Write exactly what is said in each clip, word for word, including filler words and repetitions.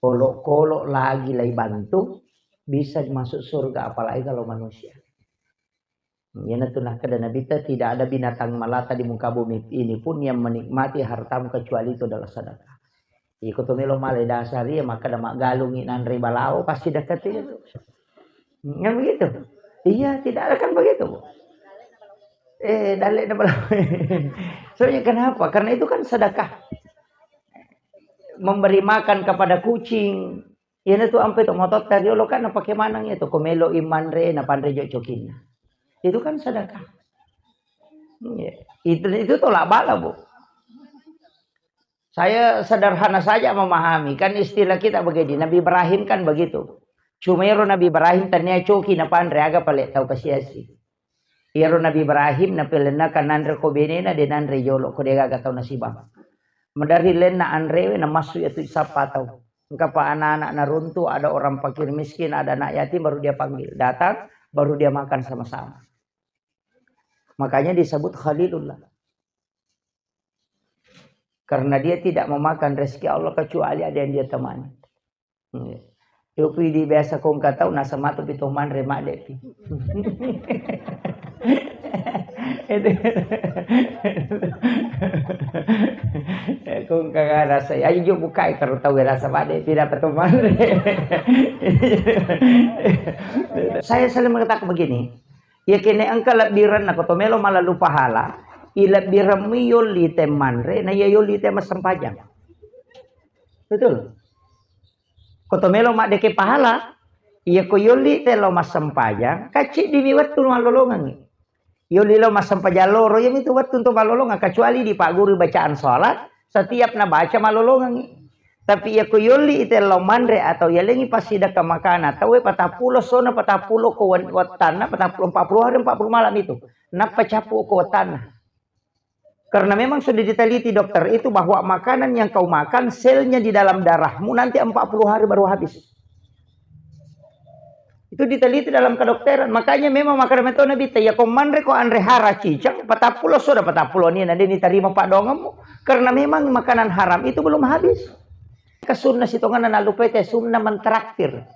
Olok-olok lagi lai bantu, bisa masuk surga, apalagi kalau manusia. Iyanatu nakkeda Nabitta, tidak ada binatang melata di muka bumi ini pun yang menikmati hartamu kecuali itu adalah sedekah. Iko to melo male dasar iya makkeda maggalungi nanre balao pasti dekat itu. Kan begitu? Iya, tidak ada kan begitu, Bu? Eh, dalle na balao. Soalnya kenapa? Karena itu kan sedekah. Memberi makan kepada kucing. Iyanatu ampe to mototta riolo kan napake maneng itu, ko melo i manre, napanre jo cokinna. Itu kan sedekah. Iya. Itu, itu tolak bala, Bu. Saya sederhana saja memahami, kan istilah kita begini, Nabi Ibrahim kan begitu. Cuma ero Nabi Ibrahim tania coki napanre, aga pale tau kasiasi. Iyaro Nabi Ibrahim napelenna kan nanre ko benena, de nanre jolo ko de gaga tau nasibang. Madari lenna anrewe namassu yatu sappa tau. Engkapa anak-anak naruntu, ada orang fakir miskin, ada anak yatim, baru dia panggil. Datang, baru dia makan sama-sama. Makanya disebut Khalilullah. Karena dia tidak memakan rezeki Allah kecuali ada yang dia temani. Iya. Yo pi di biasa kongka tau, nasa matu pi to manre madde pi. Itu. Kongka rasa, ayo jo bukai karo tau rasa madde pi dapat to manre. Saya selalu mengatakan begini, ya kene engka lebbiran na ko to melo malalu pahala, i lebbirammi yolli te manre, na iya yolli te massempajang. Betul. Ko to melo maddeke pahala, iya ko yolli te lo massempajang, kacciddimi wettu mallolongengngi. Yolli lo massempajang loro, iya mitu wettu untuk mallolongeng, kecuali dipagguru bacaan sholat, setiap nabaca mallolongengngi. Tapi iya ko yolli te lo manre atau yalengi passidekka makana, tauwe patappulo sona, patappulo ko wen-, wettanna, patappulo, empat puluh hari, empat puluh malam itu. Nappa cappu ko wettanna. Karena memang sudah diteliti dokter itu bahwa makanan yang kau makan, selnya di dalam darahmu nanti empat puluh hari baru habis. Itu diteliti dalam kedokteran. Makanya memang makanan itu Nabi, ya ko manre ko anre hara cicang, patappulo sudah patappulo ni nanti diterima pak donganmu. Karena memang makanan haram itu belum habis. Kesunna sitongan na lupa te sunna mentraktir.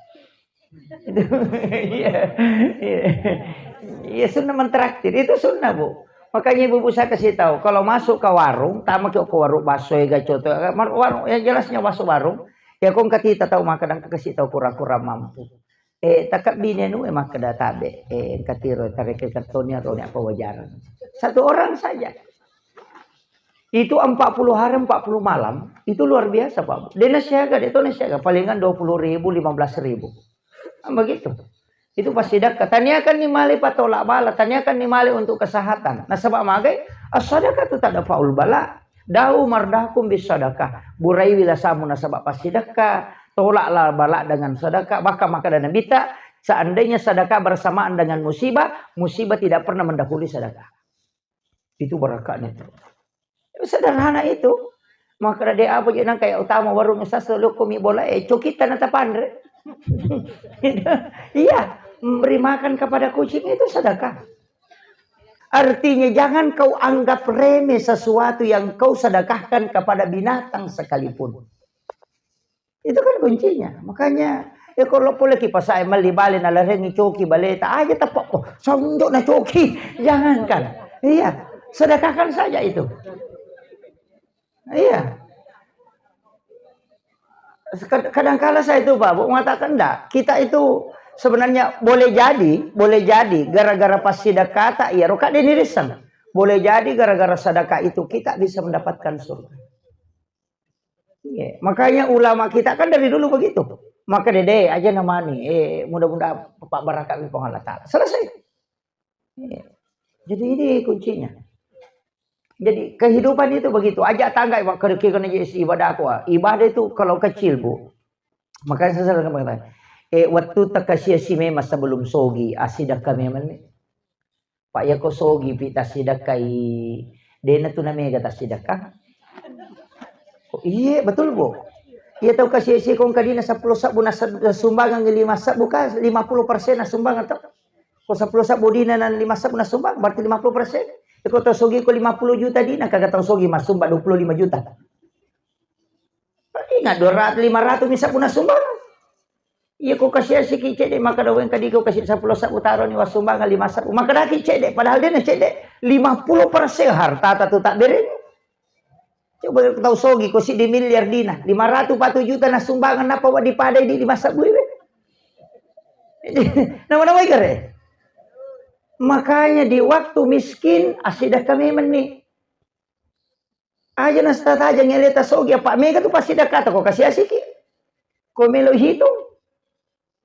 Iya, iya. Iya, sunnah mentraktir. Itu sunnah, Bu. Makanya ibu-ibu saya kasih tahu, kalau masuk ke warung, tamu ke warung bakso ya gacoto, warung yang jelasnya masuk warung, ya kong katita tahu maka dan kasih tahu kurang-kurang mampu. Eh, takak bini anu eh maka databe, eh, katiro tarik ke kartonnya atau apa wajaran. Satu orang saja. Itu empat puluh hari, empat puluh malam, itu luar biasa, Pak. Dia nasiaga, dia tahu nasiaga, palingan dua puluh ribu, lima belas ribu. Kan begitu. Itu pasti dekat. Taniakan ni male patolak bala, taniakan ni male untuk kesehatan. Nasaba magai, as-sadaqatu tadfa'ul bala. Da'u mardakum bis sadaqah. Burai wilasamu nasaba pasti dekat. Tolaklah bala dengan sedekah. Bahkan maka ada Nabi tak, seandainya sedekah bersamaan dengan musibah, musibah tidak pernah mendahului sedekah. Itu barakatnya itu. Sederhana itu. Maka de apa je nang kayak utama warung sasa lo komi bola, eh, cokita na tapanre. Iya, memberi makan kepada kucing itu sedekah. Artinya jangan kau anggap remeh sesuatu yang kau sedekahkan kepada binatang sekalipun. Itu kan kuncinya. Makanya, ya kalau boleh kipas saya meli bale na lerengi coki baleta aja tepok, oh, sonjok na coki. Jangankan. Iya, sedekahkan saja itu. Iya. Kad-, kadangkala saya itu, Pak, Bu, mengatakan enggak. Kita itu sebenarnya boleh jadi, boleh jadi gara-gara pas sedekah tak iya roka dinirisang. Boleh jadi gara-gara sedekah itu kita bisa mendapatkan surga. Iya, makanya ulama kita kan dari dulu begitu. Maka dede aja namani, eh, mudah-mudahan Bapak barakat di Allah Ta'ala. Selesai. Iya. Jadi ini kuncinya. Jadi kehidupan itu begitu. Aja tangga, Pak, kerja kena jadi ibadah aku. Ibadah itu kalau kecil, Bu. Makanya saya selalu mengatakan, eh, waktu terkasih si memang sebelum sogi, asidah kami memang. Pak, yako sogi pi tassidekkai, dena tu namega tassidekka. Oh, iye, betul, Bu. Iya tau kasi si kong kadina sepuluh sabbu na sumbangan lima sabbu ka, lima puluh persen na sumbangan tau. Ko sepuluh sabbu dina na lima sabbu na sumbang, berarti lima puluh persen. Ko tau sogi ko lima puluh juta dina, kaga tau sogi masumba dua puluh lima juta. Berarti dua ratus, lima ratus mi sabbu nassumbang. Iya ko kasiasiki cedde, makkeda wengka diko kasi seppulo sabbu taroni wassumbangan lima sabbu. Makkeda ki cedde, padahal de na cedde lima puluh persen hartata tu tabbereng. Coba tau sogi ko siddi miliar dina, lima ratus empat puluh juta nassumbangeng, nappa wedding padai di lima sabbu iwe. Nama-nama igare. Makanya di waktu miskin, asidakka memang ni. Aja nastataja ngeleta sogi, apa mega tu pasti dakata ko kasiasiki. Ko melo hitung.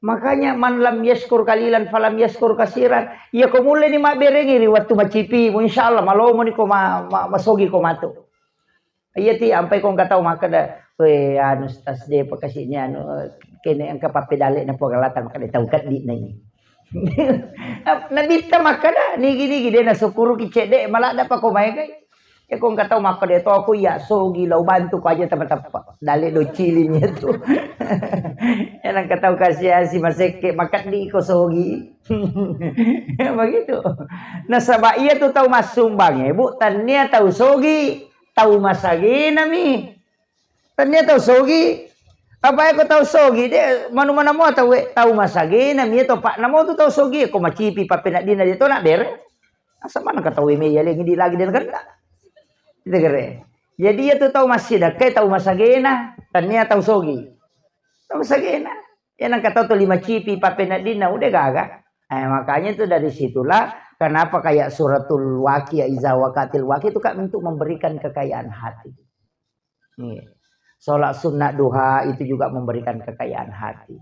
Makanya man lam yaskur kalilan falam yaskur kasiran. Iya ko mulle ni mabberengi ri wattu macipi, insyaallah malomo ni ko ma, ma, masogi ko matu. Iya ti ampai ko engka tau makkeda, "We anu stas de pakasini anu kene engka pappedale na Puang Allah ta makkeda tau keddi na ini." Nabitta makkeda, "Nigi-nigi de nasukkuruki cedde, maladda pa ko maegai." Ya ko engka tau makkeda to aku iya sogi lau bantu ko aja tepa-tepa. Dale docili ni tu. Ya nang engka tau kasiasi masekke makeddi ko sogi. Begitu. Nasaba iya tu tau massumbang e, Bu, tania tau sogi, tau masagena mi. Tania tau sogi. Apa ko tau sogi de manu mana mo tau e, tau masagena mi to, Pak, namo tu tau sogi ko macipi pappeneddinna de to na bere. Asa mana ka tau e me iya lengi di lagi de na kena. Gitu kere. Jadi iya tu tau massidakka, tau masagena, tania tau sogi. Tau masagena. Ya nang ka tau tu lima cipi pappeneddinna udah gaga. Eh, makanya itu dari situlah kenapa kayak suratul waqiah, iza waqatil waqiah itu kan untuk memberikan kekayaan hati. Iya. Sholat sunnah duha itu juga memberikan kekayaan hati.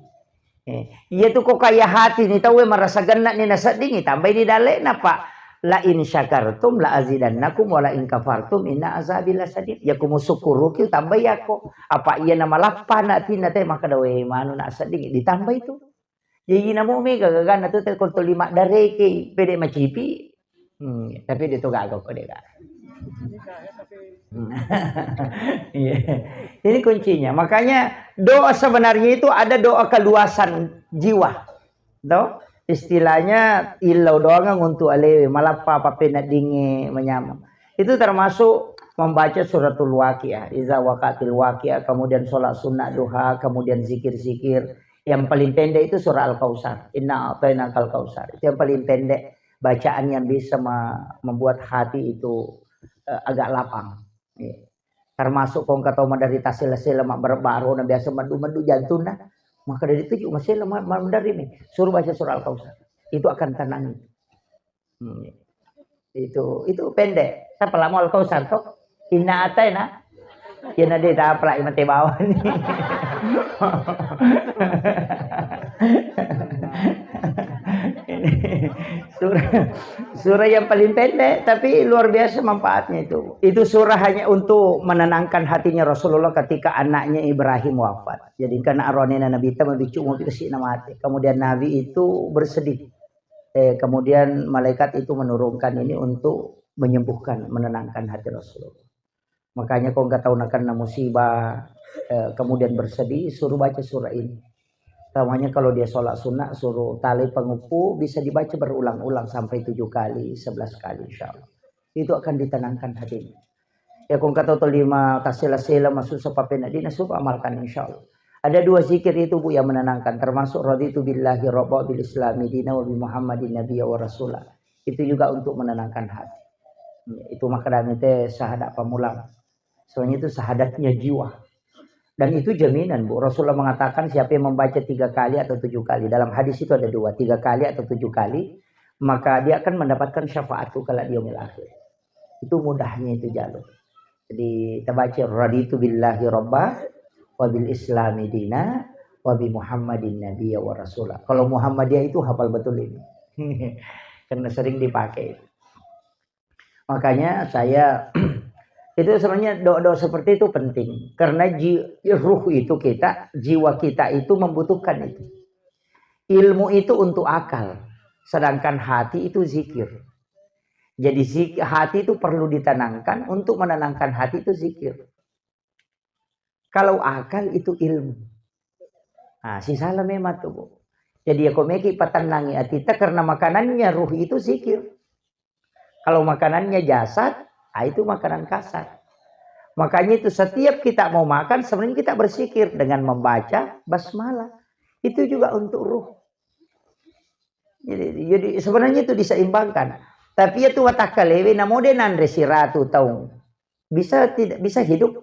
Eh, iya tu ko kaya hati ni tau e marasa genna ni naseddingi tambai ni dalle'na, Pak. La in syakartum la azidannakum wa la in kafartum inna azabi lasadid. Ya ku musukkuruki tambai ako. Apa iya na malappa na atinna te makkeda we manu na seddingi ditambai tu. Jadi namo mega gagana tu te ko tuli maddareke pede macipi. Hmm, tapi de to gaga ko de gaga. Hmm. Iya. Ini kuncinya. Makanya doa sebenarnya itu ada doa keluasan jiwa. Toh? Istilahnya illau doang untuk alewe, malappa pappeneddinge manyameng. Itu termasuk membaca suratul waqiah, iza waqatil waqiah, kemudian sholat sunnah duha, kemudian zikir-zikir. Yang paling pendek itu surah Al-Kautsar. Inna a'tainakal kautsar. Itu yang paling pendek bacaan yang bisa me-, membuat hati itu, eh, agak lapang. Iya. Termasuk ko engka tau maderita sela-sela, mabbaro-baro na biasa meddu-meddu jantunna. Maka dari itu juga masela ma-, ma-, maderri mi. Suruh baca surah Al-Kautsar. Itu akan tenang. Hmm. Itu, itu pendek. Tapi lama Al-Kautsar toh. Inna a'taina. Ya na de tapalai mate bawah ni. Ini surah, surah yang paling pendek tapi luar biasa manfaatnya itu. Itu surah hanya untuk menenangkan hatinya Rasulullah ketika anaknya Ibrahim wafat. Jadi karena aronena Nabi ta mabiccu mopi kasi na mate. Kemudian Nabi itu bersedih. Eh, kemudian malaikat itu menurunkan ini untuk menyembuhkan, menenangkan hati Rasulullah. Makanya ko engka tau nakenna musibah, eh, kemudian bersedih, suruh baca surah ini. Namanya kalau dia sholat sunnah, suruh tali pengeppu, bisa dibaca berulang-ulang sampai tujuh kali, sebelas kali, insya Allah. Itu akan ditenangkan hatinya. Ya, ko engka tau tolima kasela-sela, masussa pappeneddinna, suruh amalkan, insya Allah. Ada dua zikir itu, Bu, yang menenangkan, termasuk raditu billahi rabba bil islami dina wa bi Muhammadin nabiyya wa rasula. Itu juga untuk menenangkan hati. Itu makanya te syahadat pamulang. Soalnya itu syahadatnya jiwa. Dan itu jaminan, Bu. Rasulullah mengatakan siapa yang membaca tiga kali atau tujuh kali. Dalam hadis itu ada dua, tiga kali atau tujuh kali, maka dia akan mendapatkan syafaatku kelak di yaumil akhir. Itu mudahnya itu jalur. Jadi, tabaca raditu billahi rabba, wa bil islami dina, wa bi Muhammadin nabiyya wa rasula. Kalau Muhammadiyah itu hafal betul ini. Karena sering dipakai. Makanya saya, itu sebenarnya doa-doa seperti itu penting. Karena ji-, ruh itu kita, jiwa kita itu membutuhkan itu. Ilmu itu untuk akal, sedangkan hati itu zikir. Jadi zik-, hati itu perlu ditenangkan, untuk menenangkan hati itu zikir. Kalau akal itu ilmu. Nah, sisala memang tuh, Bu. Jadi ya, ko meki patennangi atita karena makanannya ruh itu zikir. Kalau makanannya jasad, ah, itu makanan kasar. Makanya itu setiap kita mau makan, sebenarnya kita berzikir dengan membaca basmalah. Itu juga untuk ruh. Jadi, jadi sebenarnya itu diseimbangkan. Tapi itu watakka lewe, namo de nanre siratu taung. Bisa tidak, bisa hidup?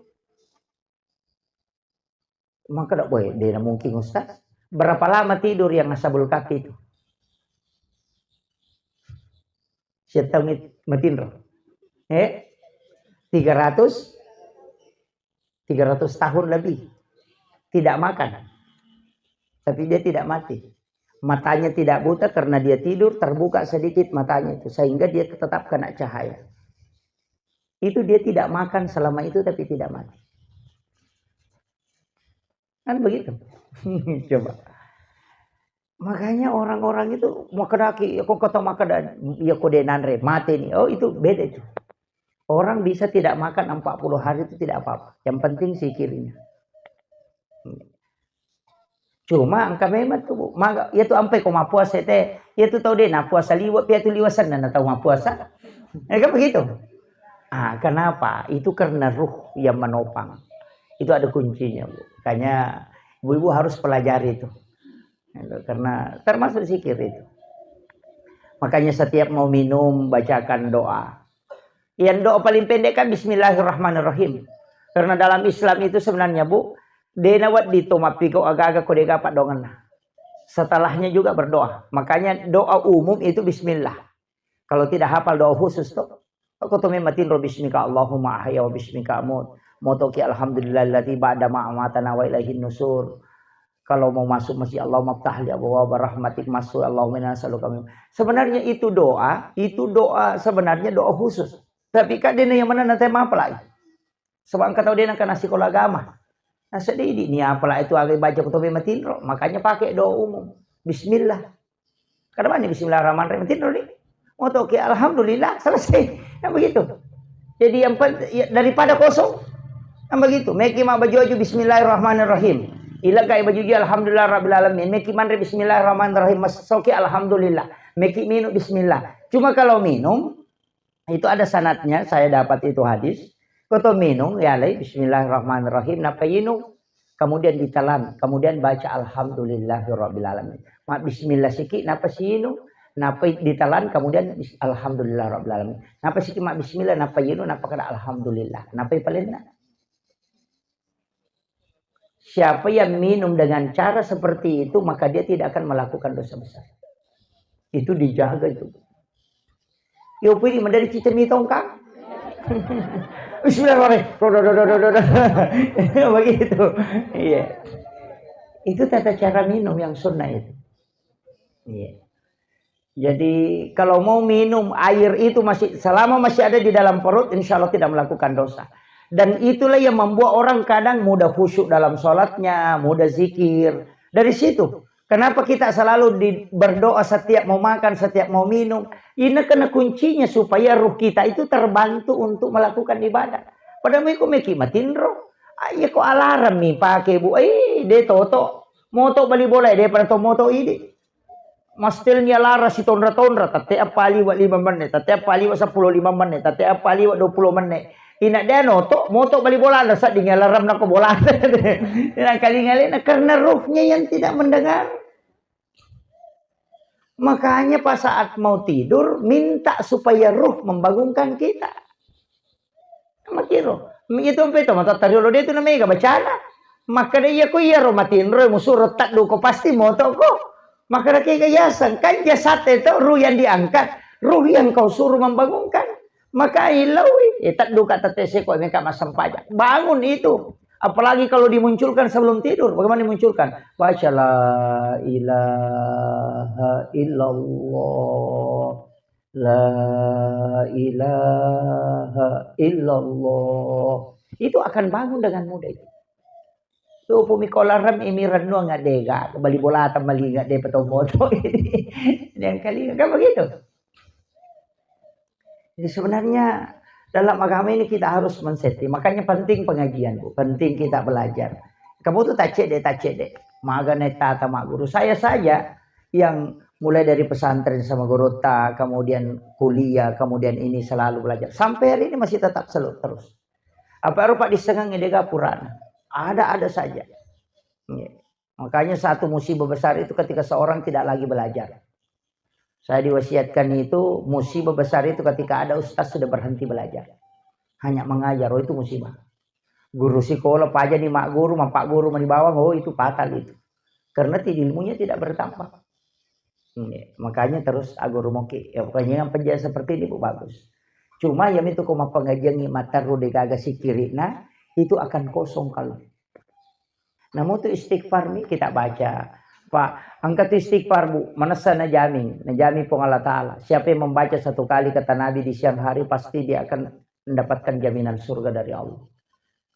Maka tidak boleh, dia mungkin Ustaz. Berapa lama tidur yang Ashabul Kahfi itu? Siapa tahu mit-, matinro? Eh? Tiga ratus? Tiga ratus tahun lebih. Tidak makan. Tapi dia tidak mati. Matanya tidak buta karena dia tidur, terbuka sedikit matanya itu. Sehingga dia tetap kena cahaya. Itu dia tidak makan selama itu tapi tidak mati. Kan begitu. Coba. Makanya orang-orang itu makedaki, ya kok kata makeda, ya kok de nanre, mati nih. Oh, itu beda itu. Orang bisa tidak makan empat puluh hari itu tidak apa-apa. Yang penting zikirnya. Cuma engka memang tuh, Bu. Maka, ya tuh ampe ko mappuasa te, ya tuh tau de, na puasa liwa, pia tuh liwa senna na tau mappuasa. Ya kan begitu? Ah, kenapa? Itu karena ruh yang menopang. Itu ada kuncinya, Bu. Makanya ibu-ibu harus pelajari itu. Itu karena termasuk zikir itu. Makanya setiap mau minum, bacakan doa. Yang doa paling pendek kan bismillahirrahmanirrahim. Karena dalam Islam itu sebenarnya, Bu, de nawedding to mappiko aga-aga ko de gaga paddoangenna. Setelahnya juga berdoa. Makanya doa umum itu bismillah. Kalau tidak hafal doa khusus tuh, aku tuh memang tinro bismika Allahumma ahya wa bismika amut. Motoki alhamdulillahilladzi ba'da ma amatana wa ilaihin nusur. Kalau mau masuk masjid, Allahumma ftah li abwaaba rahmatik, masuk, Allahumma inna nas'aluka min. Sebenarnya itu doa, itu doa, sebenarnya doa khusus. Tapi kak dene yang mana nanti mapalai. Sebab engka tau de nengka na sikola agama. Nah, sedih di ni apalai itu aga baca kutobe matinro, makanya pakai doa umum. Bismillah. Kada mani bismillahirrahmanirrahim, matinro ni. Motoki alhamdulillah, selesai. Yang begitu. Jadi yang pent-, ya, daripada kosong, yang begitu. Meki ma baju-baju bismillahirrahmanirrahim. Ilegai baju-baju alhamdulillah rabbil alamin. Meki manre bismillahirrahmanirrahim. Masoki alhamdulillah. Meki minum bismillah. Cuma kalau minum, itu ada sanadnya, saya dapat itu hadis. Koto minum, ya lei, bismillahirrahmanirrahim, napa inung? Kemudian ditelan, kemudian baca alhamdulillahirabbil alamin. Ma bismillah siki, napa sinung? Napa ditelan, kemudian bis-, alhamdulillahirabbil alamin. Napa siki ma bismillah, napa inung, napa kada alhamdulillah. Napa palenna? Siapa yang minum dengan cara seperti itu, maka dia tidak akan melakukan dosa besar. Itu dijaga itu. Yo pidi mandari cicemi tongkang. Bismillahirrahmanirrahim. Begitu. Iya. Itu tata cara minum yang sunnah itu. Iya. Jadi, kalau mau minum air itu masih, selama masih ada di dalam perut, insya Allah tidak melakukan dosa. Dan itulah yang membuat orang kadang mudah khusyuk dalam sholatnya, mudah zikir. Dari situ, kenapa kita selalu di, berdoa setiap mau makan, setiap mau minum? Ini kena kuncinya supaya ruh kita itu terbantu untuk melakukan ibadah. Padahal meko meki matinro. Ayo ko alarm mi pakai, Bu. Eh, de toto. Moto bali bola, de pada to moto ini. Mastelni alarm sitonra-tonra, tette appa liwa lima menit, tette appa liwa seppulo lima menit, tette appa liwa dua puluh menit. Ina de noto, moto bali bola, ada sadding alarm nako bola. Ina kalinga lena, karena ruhnya yang tidak mendengar. Makanya pas saat mau tidur, minta supaya ruh membangunkan kita. Makiro. Itu ampe to mata tariolo de tu na mega bacana. Makkeda iya ko iyaro matinro musuro taddu ko pasti moto ko. Makkeda kega yaseng kan jasad itu ruh yang diangkat, ruh yang kau suruh membangunkan. Maka ilaui, eh, taddu ka tette seko meka massempajang. Bangun itu. Apalagi kalau dimunculkan sebelum tidur. Bagaimana dimunculkan? Baca la ilaha illallah. La ilaha illallah. Itu akan bangun dengan mudah itu. Tuh, pumi kolarem imi rennuang ngadega, bali bolata malinga de peto moto. Yang kali kan begitu. Jadi sebenarnya dalam agama ini kita harus men-setting. Makanya penting pengajian, Bu. Penting kita belajar. Kamu tuh tacede, tacede. Magane tata mak guru. Saya saja yang mulai dari pesantren sama guru ta, kemudian kuliah, kemudian ini selalu belajar. Sampai hari ini masih tetap selalu terus. Apa ero paddissengengnge dega purana. Ada-ada saja. Iya. Makanya satu musibah besar itu ketika seorang tidak lagi belajar. Saya diwasiatkan itu, musibah besar itu ketika ada ustaz sudah berhenti belajar. Hanya mengajar, oh, itu musibah. Guru sekolah paja di mak guru, mapak guru mani bawang, oh, itu fatal itu. Karena ti-, ilmunya tidak bertambah. Iya, makanya terus aguru moki. Ya, pokoknya yang penjelasan seperti ini, Bu, bagus. Cuma ya itu ko mappengajiangi materru degaga sikirina, itu akan kosong kalau. Namun tu istighfar ni kita baca. Pak, angkat istighfar, Bu, manessa najamin, najamin Puang Allah Ta'ala. Siapa yang membaca satu kali kata Nabi di siang hari, pasti dia akan mendapatkan jaminan surga dari Allah.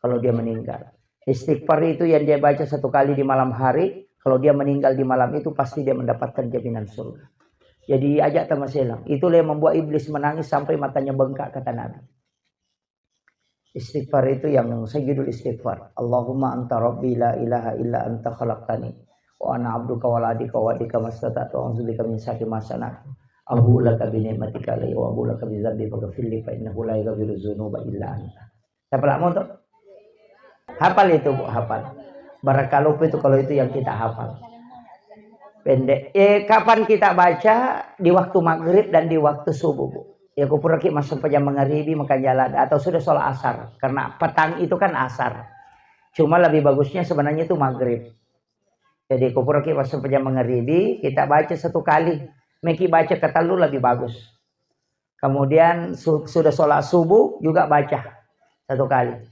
Kalau dia meninggal. Istighfar itu yang dia baca satu kali di malam hari, kalau dia meninggal di malam itu, pasti dia mendapatkan jaminan surga. Jadi ajak tamaselang. Itulah yang membuat iblis menangis sampai matanya bengkak, kata Nabi. Istighfar itu yang sayyidul istighfar. Allahumma anta rabbi la ilaha illa anta khalaqtani wa ana abduka wa la adika wa adika mastata'tu a'udzubika min syarri ma sana'tu. Abu laka bi ni'matika alayya wa abu laka bi dzambi faghfirli fa innahu la yaghfiru dzunuba illa anta. Siapa lamo tuh? Hafal itu, Bu, hafal. Barakalupa itu kalau itu yang kita hafal. Pendek. Eh, kapan kita baca? Di waktu maghrib dan di waktu subuh, Bu. Ya, kupuraki masuk pejam mangaribi, makan jalan, atau sudah sholat asar. Karena petang itu kan asar. Cuma lebih bagusnya sebenarnya itu maghrib. Jadi, kupuraki masuk pejam mangaribi, kita baca satu kali. Meki baca ketellu lebih bagus. Kemudian su-, sudah sholat subuh juga baca satu kali.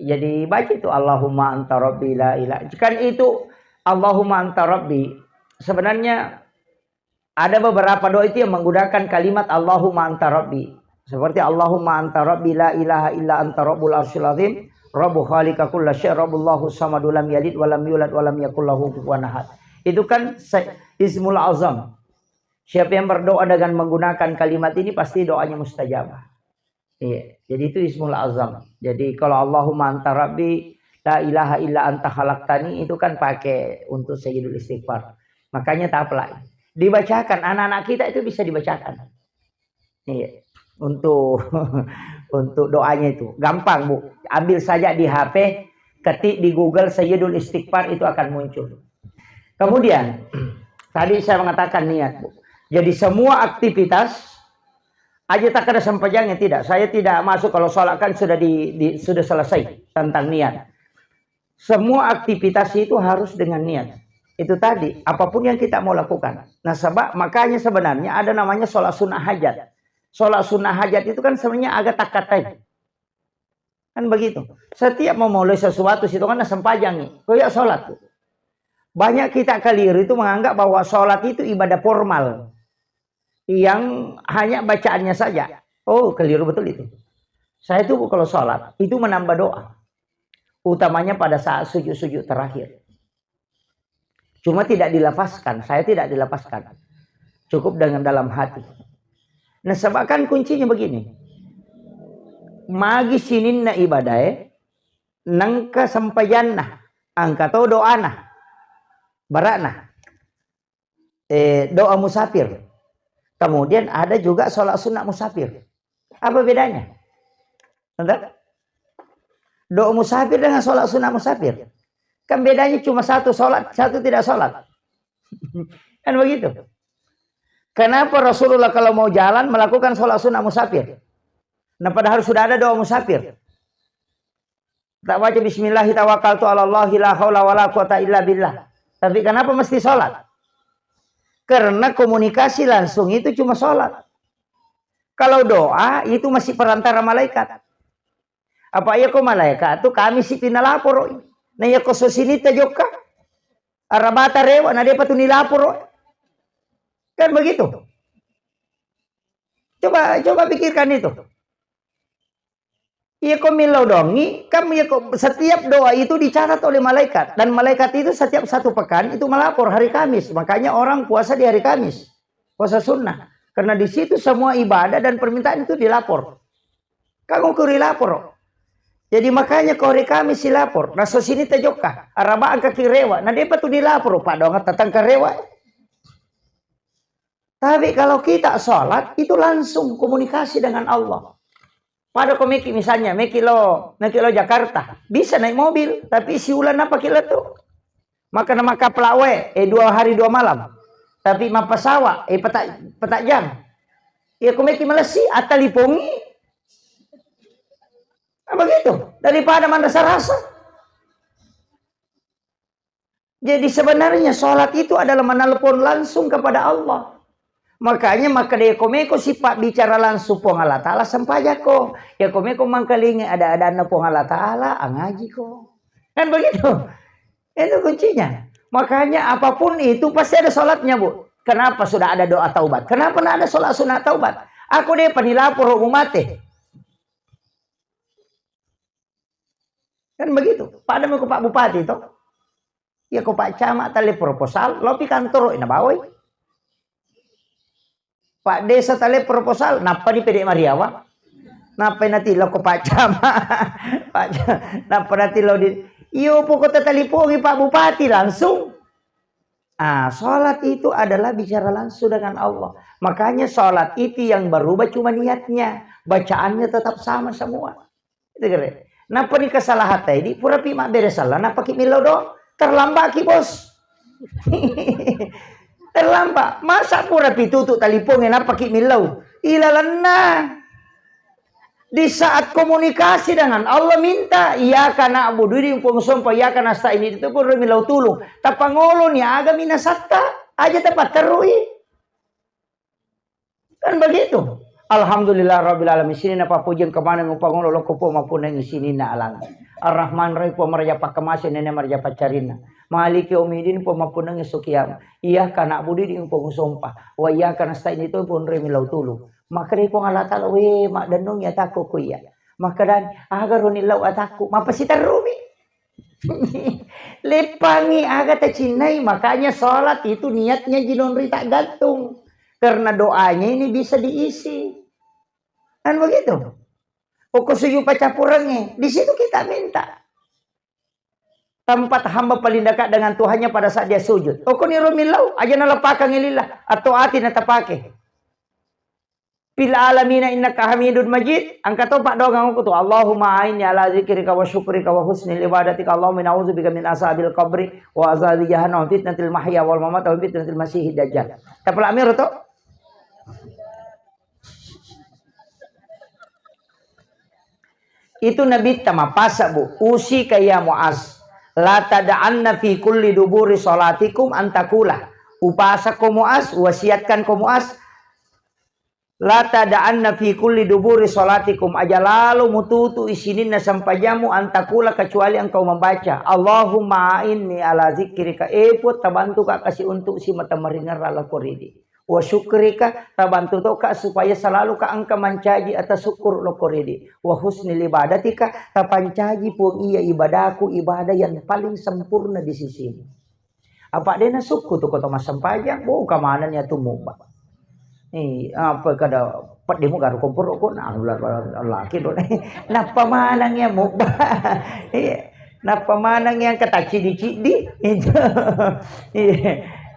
Jadi baca itu, "Allahumma anta rabbi la ilaha." Kan itu, "Allahumma anta rabbi." Sebenarnya ada beberapa doa itu yang menggunakan kalimat "Allahumma anta rabbi." Seperti, "Allahumma anta rabbi la ilaha illa anta rabbul arsyil azim, rabbu khaliqa kulla syai, rabbullahu samadu lam yalid wa lam yulad wa lam yakul lahu kufuwan ahad." Itu kan se-, ismul azam. Siapa yang berdoa dengan menggunakan kalimat ini, pasti doanya mustajabah. Iya, jadi itu ismul azam. Jadi kalau "Allahumma anta rabbi la ilaha illa anta khalaqtani", itu kan pakai untuk sayyidul istighfar. Makanya tak apa lagi. Dibacakan, anak-anak kita itu bisa dibacakan. Iya. Untuk untuk doanya itu gampang, Bu. Ambil saja di H P, ketik di Google sayyidul istighfar, itu akan muncul. Kemudian tadi saya mengatakan niat, Bu. Jadi semua aktivitas aja tak ada sempajangnya, tidak. Saya tidak masuk kalau sholat kan sudah di, di- sudah selesai tentang niat. Semua aktivitas itu harus dengan niat. Itu tadi, apapun yang kita mau lakukan. Nah, sebab makanya sebenarnya ada namanya sholat sunnah hajat. Sholat sunnah hajat itu kan sebenarnya agak takatai. Kan begitu. Setiap mau mulai sesuatu situ kan sempajang nih. Koyak sholat tuh. Banyak kita keliru itu menganggap bahwa sholat itu ibadah formal yang hanya bacaannya saja. Oh, keliru betul itu. Saya tuh kalau sholat itu menambah doa, utamanya pada saat sujud-sujud terakhir. Cuma tidak dilafazkan, saya tidak dilafazkan. Cukup dengan dalam hati. Nah, sebab kan kuncinya begini. Magi sininna ibadae, nengka sempajanna, angka to doana, barana. Eh, doa musafir. Kemudian ada juga sholat sunnah musafir. Apa bedanya? Entah? Doa musafir dengan sholat sunnah musafir. Kan bedanya cuma satu sholat, satu tidak sholat. Kan begitu. Kenapa Rasulullah kalau mau jalan melakukan sholat sunnah musafir? Nah, padahal sudah ada doa musafir. Tak baca bismillahi tawakkaltu ala Allahi la haula wala quwata illa billah. Tapi kenapa mesti sholat? Karena komunikasi langsung itu cuma sholat. Kalau doa itu masih perantara malaikat. Apa iya ko malaikat tu kami si pinalaporo. Nah, iya ko sosini tajokka. Arabata rewa, na depa tu nilaporo. Kan begitu. Coba coba pikirkan itu. Iya ko millau dongi, kan iya ko setiap doa itu dicatat oleh malaikat. Dan malaikat itu setiap satu pekan itu melapor hari Kamis. Makanya orang puasa di hari Kamis. Puasa sunnah. Karena di situ semua ibadah dan permintaan itu dilapor. Kan ukur dilapor. Jadi makanya ko hari Kamis silapor. Naso sini tajokka. Araba angka kirewa. Nah, depa tu dilapor. Pak doang tatang karewa. Tapi kalau kita sholat, itu langsung komunikasi dengan Allah. Pada ko meki misalnya, meki lo, meki lo Jakarta, bisa naik mobil, tapi siulan apa ki lettu? Maka nama kapal wae, eh, dua hari dua malam. Tapi mappasawa, eh, peta, peta jam. Ya ko meki malessi, attalipongi. Nah, begitu. Daripada manrasa-rasa. Jadi sebenarnya sholat itu adalah menelpon langsung kepada Allah. Makanya makkeda ko meko sipabbicara langsung Puang Allah Ta'ala, sempajako. Ya ko meko mangkalingi ada-adanna Puang Allah Ta'ala, angajiko. Kan begitu? Itu kuncinya. Makanya apapun itu pasti ada sholatnya, Bu. Kenapa sudah ada doa taubat? Kenapa nggak ada sholat sunat taubat? Aku deh panilaporo mate. Kan begitu. Pada meko Pak Bupati to. Ya ko Pak Camat tale proposal, lopi kantoro na bawai. Pak Desa tale proposal, nappa ni pede mariawa. Nappa natillo ko Pak Camat. Pak Ca-, nappa natillo di, iyo pokoknya talipongi Pak Bupati langsung. Ah, sholat itu adalah bicara langsung dengan Allah. Makanya sholat itu yang berubah cuma niatnya. Bacaannya tetap sama semua. Itu kere. Nappa ni kesalahan tadi, pura pi mabbere sallang, nappa ki millau do, terlambat ki, Bos. Terlambat. Masa pura pi tutu taliponge, nappa ki millau? Ilalenna. Di saat komunikasi dengan Allah minta, "Iyyaka na'budu," di Puang sompa, "Iyyaka nasta'in," itu pun millau tulung. Tapangolo ni aga minasatta, aja tapatterui. Kan begitu. Alhamdulillah rabbil alamin. Sininna pappujiang kamaneng upangolo lokko Puang mappunnangi sininna alang. Ar-Rahman Rahim Puang maraja pakkamase, nene maraja paccarinna. Maliki yaumiddin Puang mappunnangi esso kiamat. Iyyaka na'budu di Puang sompa. Wa iyyaka nasta'in itu Puang remi lau tulu. Maka dari Puang Allah Ta'ala, we, maddennungi atakku ku iya. Maka dan, aga roni lau atakku. Mapasiterrumi. Leppangi aga tacinnai, makanya sholat itu niatnya jinonri tak gantung. Karena doanya ini bisa diisi. Kan begitu? Pokok sujud pacappurengnge, di situ kita minta. Tempat hamba paling dekat dengan Tuhannya pada saat dia sujud. Pokoknya romillau, aja nalepakangi lillah, atau ati natapake. Fil alamina innaka hamidun majid, engka to paddoangeng okko tu, Allahumma a'inni ala dzikrika wa syukrika wa husni ibadatika, Allahumma inni a'udzubika min azabil qabri wa azabi jahannam wa fitnatil mahya wal mamat wa fitnatil masihid dajjal. Tapalak miro to? Itu Nabitta mapasa, Bu. Usika ya Muaz, la tada'anna fi kulli duburi salatikum antakula. Upasakko Muaz, wasiatkanko Muaz, la tada'anna fi kulli duburi salatikum, aja lalo mututu isininna sempajammu, antakula, kecuali engkau membaca, Allahumma a'inni ala zikrika, e Puang, tabantuka kasi untuk simata maringerra loko ridi. Wa syukrika, tabantu toka supaya selalu ka engka mancaji ata syukur loko ridi. Wa husni ibadatika, tapancaji Puang iya ibadaku, ibadah yang paling sempurna di sisimu. Apa dena sukku tu koto massempajang, bo ka manenni atu mubba. Iya, apa kada peddimu garu komporo ko, nah, laki do. Nappa maneng ya mubba. Iya. Nappa maneng yang kata cidi-cidi. Itu. Iya.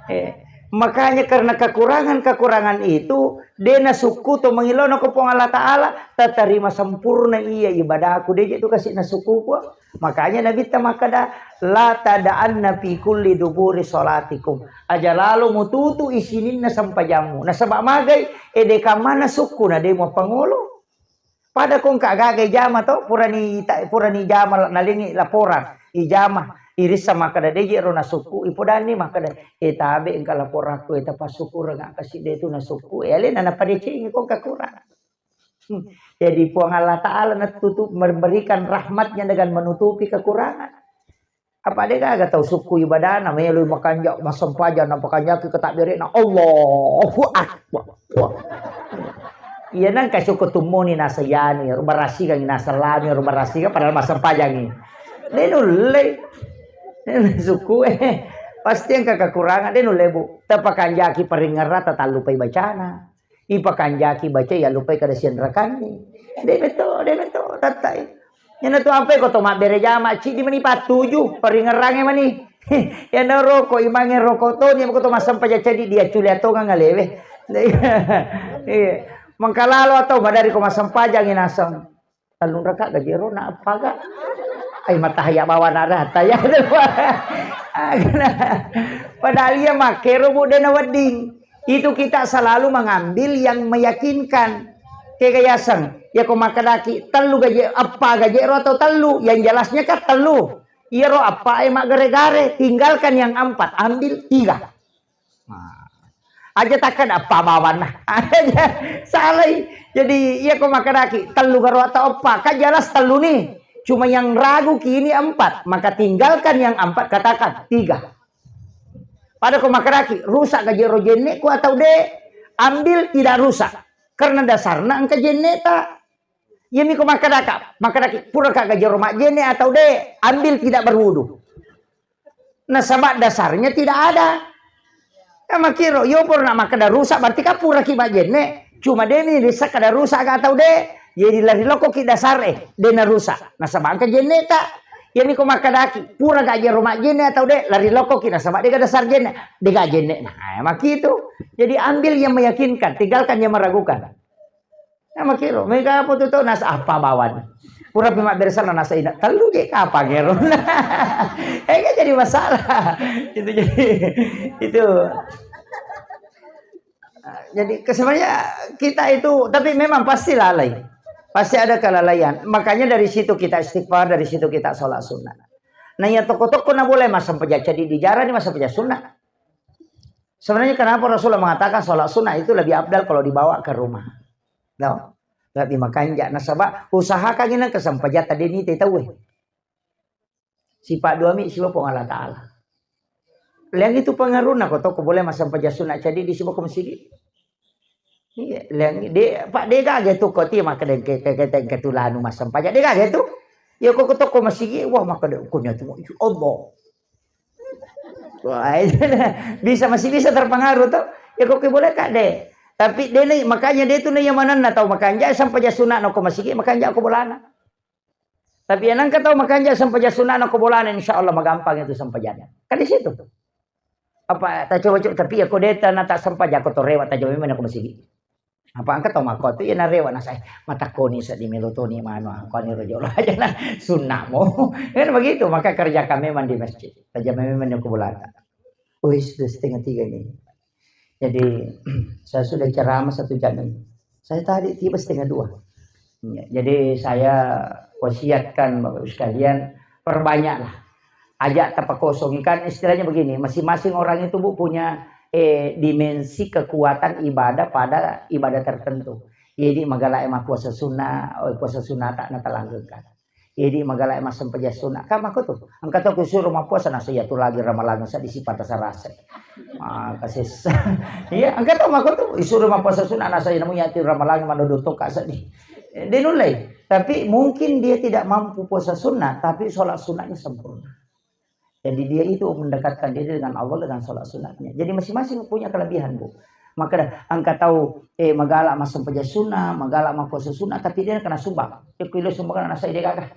Eh, makanya karena kekurangan-kekurangan itu, dena sukku to mangilona ko Puang Allah Ta'ala, tatarima sempurna iya ibadahku, deje tu kasih na sukku ko. Makanya Nabitta makkeda, la tada'anna fi kulli duburi salatikum. Aja lalo mututu isininna sempajammu. Nasaba magai, ede kamana sukku na demo pangolo. Pada ko engka gaga ijama to, purani ta-, purani ijama nalengi laporan, ijama, irissa makkeda deje ro nasukku, ipodanni makkeda, e tabe engka laporakku, e tapasukkureng kasi de tu nasukku, e alena napadecengi ko engka kurang. Hmm. Jadi Puang Allah Ta'ala natutup, memberikan rahmatnya dengan menutupi kekurangan. Apa de gaga tau sukku ibadana, melo makanja, massempajang, napakanjaki ke takbirna, Allahu Akbar. Iya nang kasukku tummuni nasayani, ro barasikan nasalami, ro barasikan padahal massempajangi. De nulle. Sukku, eh, pasti engka kekurangan, de nulle, Bu. Tapakanjaki paringerra, tatallupai bacana. Ipakanjaki baca, iya lupai kada sianrakanni. De metto, de metto, tattai. Iyana tu ampe ko to mabbere jama, cidi mani pattuju, paringerrange mani. Iyana roko, imange roko to, ni ko to massempajang cadi dia culia tongang alewe. Iya. Mengkalalo atau madari ko massempajangi naseng. Tellung raka gaji ro na eppa ga. Ai matahaya bawa na rata ya. Padahal iya makkero bu de na wedding. Itu kita selalu mengambil yang meyakinkan. Kega yaseng, ya ko makkedaki tellu gaji eppa gaji ro atau tellu, yang jelasnya kan tellu. Iyaro eppa e maggare-gare, tinggalkan yang empat, ambil tiga. Nah. Aja takkeda eppa bawanna. Salai. Jadi iya ko makkedaki tellu garo atau eppa, kan jelas tellu nih. Cuma yang ragu kini empat, maka tinggalkan yang empat, katakan tiga. Pada ko makkedaki rusak gaji ro jenne ku atau de, ambil tidak rusak. Karena dasarna engka jenne ta. Iya mi ko makkedaka, makkedaki pura ka gaji ro majjenne atau de, ambil tidak berwudu. Nasaba dasarnya tidak ada. Ya makkiro, yo pura na makkeda rusak berarti kan pura ki majjenne. Cuma de ni rissa kada rusak ka atau de. Jadi lari loko ki dasar e, de na rusak. Nasaba engka jenne ta. Iya mi ko makkedaki, pura gaji ro majjenne atau de, lari loko ki nasaba de ga dasar jenne. De ga jenne. Nah, makitu. Jadi ambil yang meyakinkan, tinggalkan yang meragukan. Nah, makkiro, mega apa tu tau nasa apa bawan. Pura pi mabbere sana nasa ina, tellu je kapang ero. Eh, kan jadi masalah. Itu jadi, itu. Jadi, ke-, sebenarnya kita itu, tapi memang pasti lalai. Pasti ada kelalaian. Makanya dari situ kita istighfar, dari situ kita sholat sunnah. Nah, ya toko-toko na boleh masang peja cadi di jalan, masang peja sunnah. Sebenarnya kenapa Rasulullah mengatakan sholat sunnah itu lebih afdal kalau dibawa ke rumah? No? Lebih makanja. Nasaba usahakan ini kesempatan tadi ni tetawe. Sifat dua mi siwa Puang Allah Ta'ala. Yang itu pengaruhna ko toko boleh masang peja sunnah cadi di sebuah masjid. Iya, leng de, Pak, de gaga tu ko ti makkeda ke, ke, ke, ke tulanu massempajang. De gaga tu. Ya ko, ko toko masigi, wah, makkeda ko nya tu, ya Allah. Wah, bisa, masih bisa terpengaruh tu. Ya ko, ke boleh ka de. Tapi de ni, makanya de tu ni yang manenna tau makanja sempajang sunat no ko masigi, makanja ko bolana. Tapi yang nangka tau makanja sempajang sunat no ko bolana, insya Allah magampang itu sempajangnya. Kan di situ. Apa, tacoba-coba, tapi ya ko de ta na ta sempajang ko to rewa, tacoba memang ko masigi. Apa engka tau makko tu, iya narewa nasai, matakkoni seddi melo toni manu, angkoni rojolo aja na sunna mo. Kan begitu, maka kerjakan memang di masjid. Kerja memang di kuburan. Oh, sudah setengah tiga ini. Jadi, saya sudah ceramah satu jam ini. Saya tadi tiba setengah dua. Ya, jadi saya wasiatkan Bapak Ibu sekalian, perbanyaklah. Aja tapakosongi. Kan istilahnya begini, masing-masing orang itu, Bu, punya, eh, dimensi kekuatan ibadah pada ibadah tertentu. Jadi magala e mappuasa sunnah, oh, puasa sunnah tak natalanggengkan. Jadi magala e massempajang sunnah. Kan mako tu, engka tau kusuro mappuasa nasa iya tu lagi ramalang sa di sipata sarasa. Maka sessa. Iya, engka tau mako tu, isuro mappuasa sunnah nasa iya namu iya tu ramalang manodo toka seddi. Eh, dia nulai. Tapi mungkin dia tidak mampu puasa sunnah, tapi sholat sunnahnya sempurna. Jadi dia itu mendekatkan diri dengan Allah dengan sholat sunatnya. Jadi masing-masing punya kelebihan, Bu. Maka dah, engka tau, eh, magala massempajang sunnah, magala mappuasa sunnah, tapi dia kena subang. Dia kuilo sumbangan anak saya dia gagah.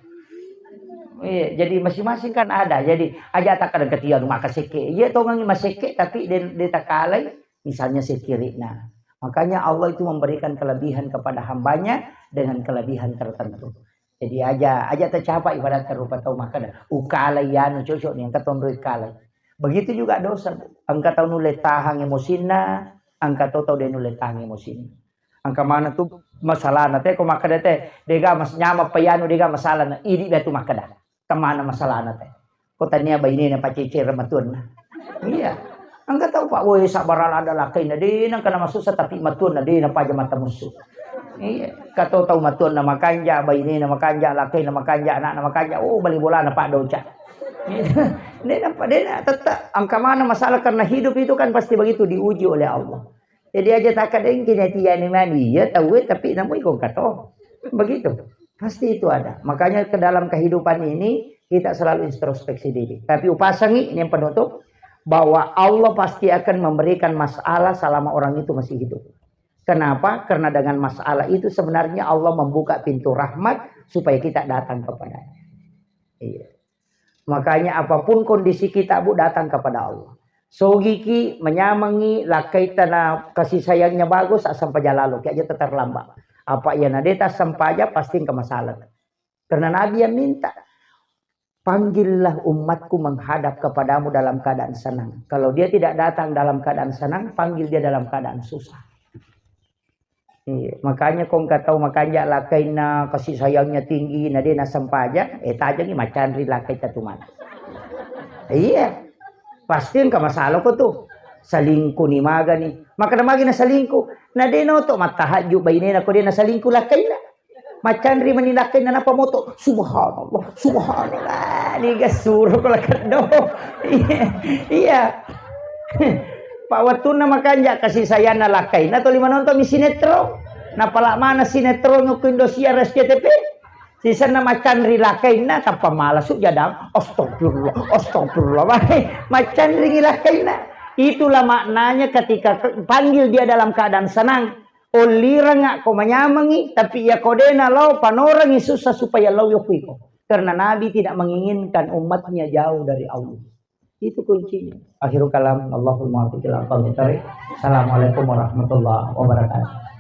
Iya, jadi masing-masing kan ada. Jadi aja tak ada ketia maka seke. Iya, tongangi maseke, tapi dia, dia tak kalai, misalnya sekirikna. Makanya Allah itu memberikan kelebihan kepada hambanya dengan kelebihan tertentu. Jadi aja, aja tercapai ibarat rupa tau makkeda, ukala iyanu cocok ni, engka tonro ikala. Begitu juga dosa, Bu. Engka tau nulle tahang emosinna, engka to tau de nulle tahang emosinna. Engka mana tu masalahna te, ko makkeda te, dega mas nyama payanu dega masalahna, idi batu makkeda. Kemana masalahna te? Ko tania bainena pacecere matuanna. Iya. Engka tau, Pak, woi, sabar ada lakaina, de nang kana masussa, tapi matuanna de napaja mata musu. Iya. Kato tau matuanna makanja, bainena makanja, lakaina makanja, anakna makanja, oh, bali bolana Pak doca. Iya. De nampa, de na-, tetap angka mana masalah, karena hidup itu kan pasti begitu, diuji oleh Allah. Jadi aja tak ada yang kena tiani mani, ya tahu, tapi namu ikon kato. Begitu. Pasti itu ada. Makanya ke dalam kehidupan ini kita selalu introspeksi diri. Tapi upasangi ini yang penutup, bahwa Allah pasti akan memberikan masalah selama orang itu masih hidup. Kenapa? Karena dengan masalah itu sebenarnya Allah membuka pintu rahmat supaya kita datang kepadanya. Iya. Makanya apapun kondisi kita, Bu, datang kepada Allah. Sogiki, menyamangi, lakkai tana kasih sayangnya bagus, asam paja lalu, kayak aja terlambat. Apa iya nadeta sampaja, pasti engka masalah. Karena Nabi yang minta, "Panggillah umatku menghadap kepadamu dalam keadaan senang. Kalau dia tidak datang dalam keadaan senang, panggil dia dalam keadaan susah." Iya, makanya kong katau makanja lakkainna kasih sayangnya tinggi, na de nasempajang, eh, tajangi macanri lakkaita tu mana. Iya. Pasti engka masalah ko tu. Selingkuh ni maga ni. Maka na magi na selingkuh. Na de noto mattahajju bainena ko de na selingkuh lakkainna. Macanri mani lakkainna napa moto. Subhanallah, subhanallah. Ni gasuro ko lakkeddo. Iya. Iya. Pak wettunna makanja kasih sayangna lakkainna toli manonton mi sinetron. Napala mana sinetron ko Indosiar S C T V. Sisenna macanri lakkainna tappa malasu jadang. Astagfirullah, astagfirullah. Macanri lakkainna. Itulah maknanya ketika ke- panggil dia dalam keadaan senang. Olliranga ko manyamengi, tapi iya ko de nalao panorengi susah supaya lao yokko iko. Karena Nabi tidak menginginkan umatnya jauh dari Allah. Itu kuncinya. Akhirul kalam, Allahul muwaffiq ila aqwamit thariq. Assalamualaikum warahmatullahi wabarakatuh.